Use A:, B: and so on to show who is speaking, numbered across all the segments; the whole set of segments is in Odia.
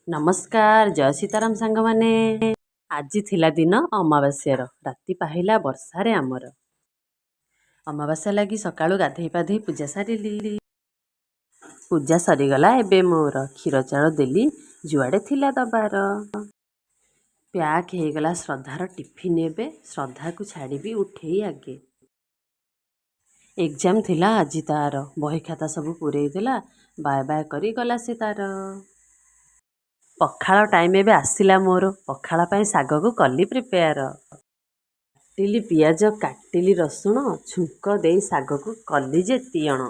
A: ନମସ୍କାର, ଜୟ ସୀତାରାମ ସାଙ୍ଗମାନେ। ଆଜି ଥିଲା ଦିନ ଅମାବାସ୍ୟାର। ରାତି ପାହିଲା ବର୍ଷାରେ ଆମର। ଅମାବାସ୍ୟା ଲାଗି ସକାଳୁ ଗାଧେଇ ପାଧେଇ ପୂଜା ସାରିଲି। ପୂଜା ସରିଗଲା ଏବେ ମୋର। କ୍ଷୀର ଚାଉଳ ଦେଲି ଯୁଆଡ଼େ ଥିଲା ଦବାର। ପ୍ୟାକ୍ ହେଇଗଲା ଶ୍ରଦ୍ଧାର ଟିଫିନ୍। ଏବେ ଶ୍ରଦ୍ଧାକୁ ଛାଡ଼ିବି ଉଠେଇ ଆଗେ। ଏକ୍ଜାମ୍ ଥିଲା ଆଜି ତାର। ବହି ଖାତା ସବୁ ପୂରେଇ ଦେଲା। ବାଏ ବାଏ କରି ଗଲା ସେ ତାର। ପଖାଳ ଟାଇମ୍ ଏବେ ଆସିଲା ମୋର। ପଖାଳ ପାଇଁ ଶାଗକୁ କଲି ପ୍ରିପେୟାର। କାଟିଲି ପିଆଜ, କାଟିଲି ରସୁଣ, ଛୁଙ୍କ ଦେଇ ଶାଗକୁ କଲି ଯେ ତିଅଣ।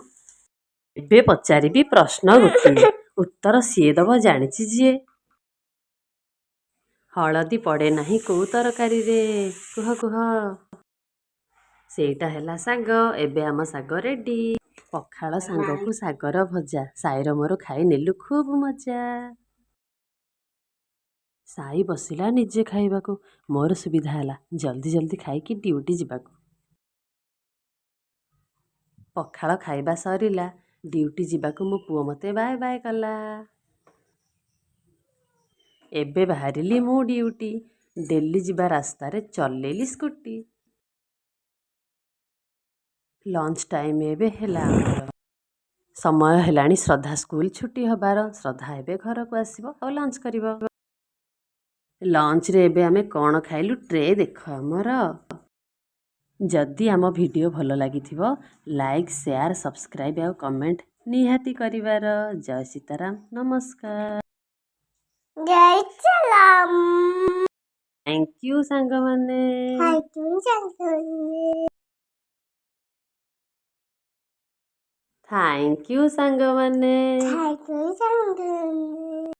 A: ଏବେ ପଚାରିବି ପ୍ରଶ୍ନ ଗୋଟିଏ, ଉତ୍ତର ସିଏ ଦବ ଜାଣିଛି ଯିଏ। ହଳଦୀ ପଡ଼େ ନାହିଁ କୋଉ ତରକାରୀରେ? କୁହ କୁହ। ସେଇଟା ହେଲା ଶାଗ। ଏବେ ଆମ ଶାଗ ରେଡି। ପଖାଳ ସାଙ୍ଗକୁ ଶାଗର ଭଜା, ସାଇର ମୋର ଖାଇ ନେଲୁ ଖୁବ୍ ମଜା। ସାଇ ବସିଲା ନିଜେ ଖାଇବାକୁ। ମୋର ସୁବିଧା ହେଲା ଜଲ୍ଦି ଜଲ୍ଦି ଖାଇକି ଡ୍ୟୁଟି ଯିବାକୁ। ପଖାଳ ଖାଇବା ସରିଲା। ଡ୍ୟୁଟି ଯିବାକୁ ମୋ ପୁଅ ମୋତେ ବାଏ ବାଏ କଲା। ଏବେ ବାହାରିଲି ମୁଁ ଡ୍ୟୁଟି। ଡେଲି ଯିବା ରାସ୍ତାରେ ଚଲେଇଲି ସ୍କୁଟି। ଲଞ୍ଚ ଟାଇମ୍ ଏବେ ହେଲା ଆମର। ସମୟ ହେଲାଣି ଶ୍ରଦ୍ଧା ସ୍କୁଲ ଛୁଟି ହବାର। ଶ୍ରଦ୍ଧା ଏବେ ଘରକୁ ଆସିବ ଆଉ ଲଞ୍ଚ କରିବ। ଲଞ୍ଚରେ ଏବେ ଆମେ କ'ଣ ଖାଇଲୁ, ଟ୍ରେ ଦେଖ ଆମର। ଯଦି ଆମ ଭିଡ଼ିଓ ଭଲ ଲାଗିଥିବ, ଲାଇକ୍, ସେୟାର, ସବସ୍କ୍ରାଇବ୍ ଆଉ କମେଣ୍ଟ ନିହାତି କରିବାର। ଜୟ ସୀତାରାମ, ନମସ୍କାର।
B: ଜୟ ସୀତାରାମ।
A: Thank you ସାଙ୍ଗମାନେ।
B: Thank you ସାଙ୍ଗମାନେ।
A: Thank you ସାଙ୍ଗମାନେ।
B: Thank you ସାଙ୍ଗମାନେ।